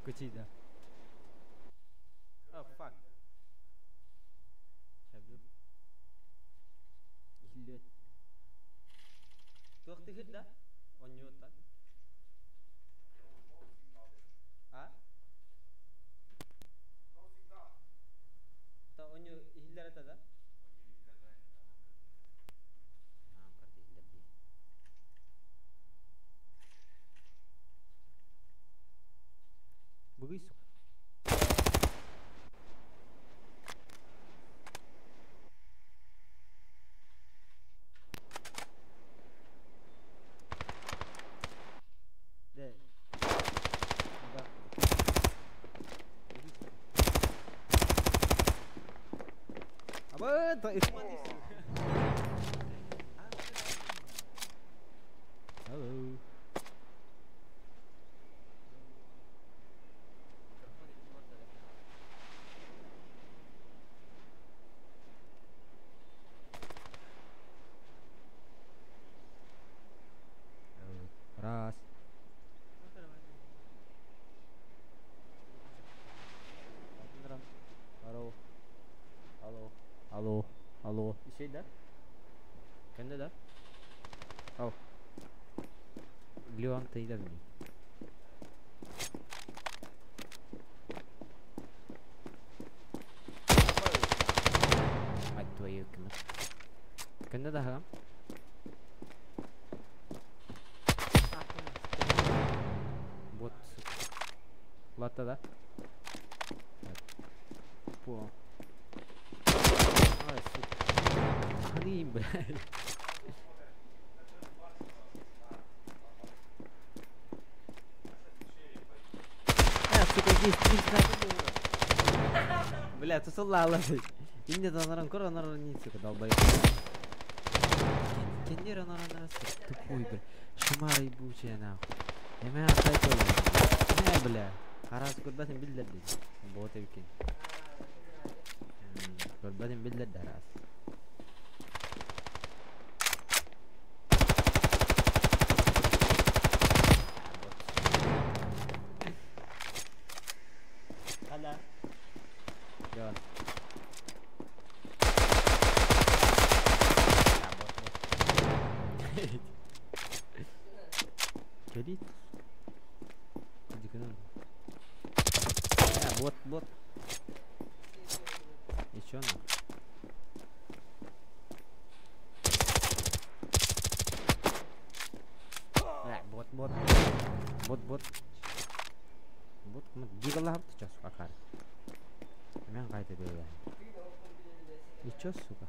Включи, да. Oh, fuck. Сөбү. Иһиллибэт. Туох тыһыр да? Онньуоттан. А? Та онньу иһиллэр этэ да? Аам карта иһиллэр дии. Быгый сука. Да. Да. Аба, Hello. Раз. Алло. Алло. Алло. Алло. Еще да? Кэннэ да? Ау. Леон тыйдар ми. Мать твою кымыт. Кэннэ да хаҕам? Вот. Латта да? По. Ай, сука. Ахрим, блядь. А, сука, здесь три снайпера. Бля, тусалла Инде донорон кор онорон не сука, долбоёб. Кендер онорон сука, тупой, бля. Шумара ебучая, нахуй. Эме атай Не, бля. Харас көрбәтин биллер дейdi. Бот эбикен. Көрбәтин биллер дарас. Хала. Жон. Кэлит. Иди А, вот, вот. Еще на. А, бот, бот. Бот, бот. Бот, дигаллаһап ты чё, сука, кар. Мен кайда бля. И чё, сука?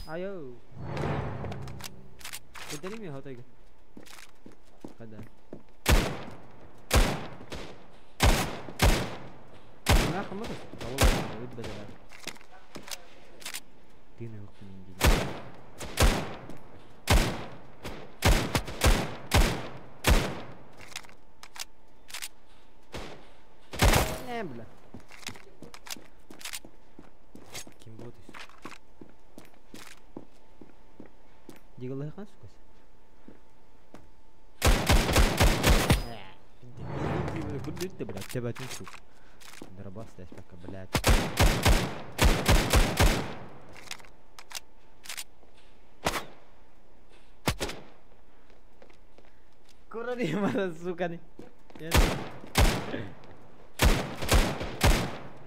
Айо. Куда ми хотайга? Када? ما خمرت والله ود بدل دينا وقت من جديد. Не, бля. Ким ботис? Дигаллаһыхан сука. Курдуйте, блядь, тебетин сука. Дробас пока, блядь. Курани, сука, не.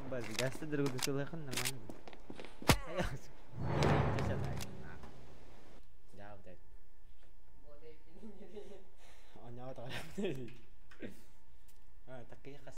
Баз, гасты друг нормально.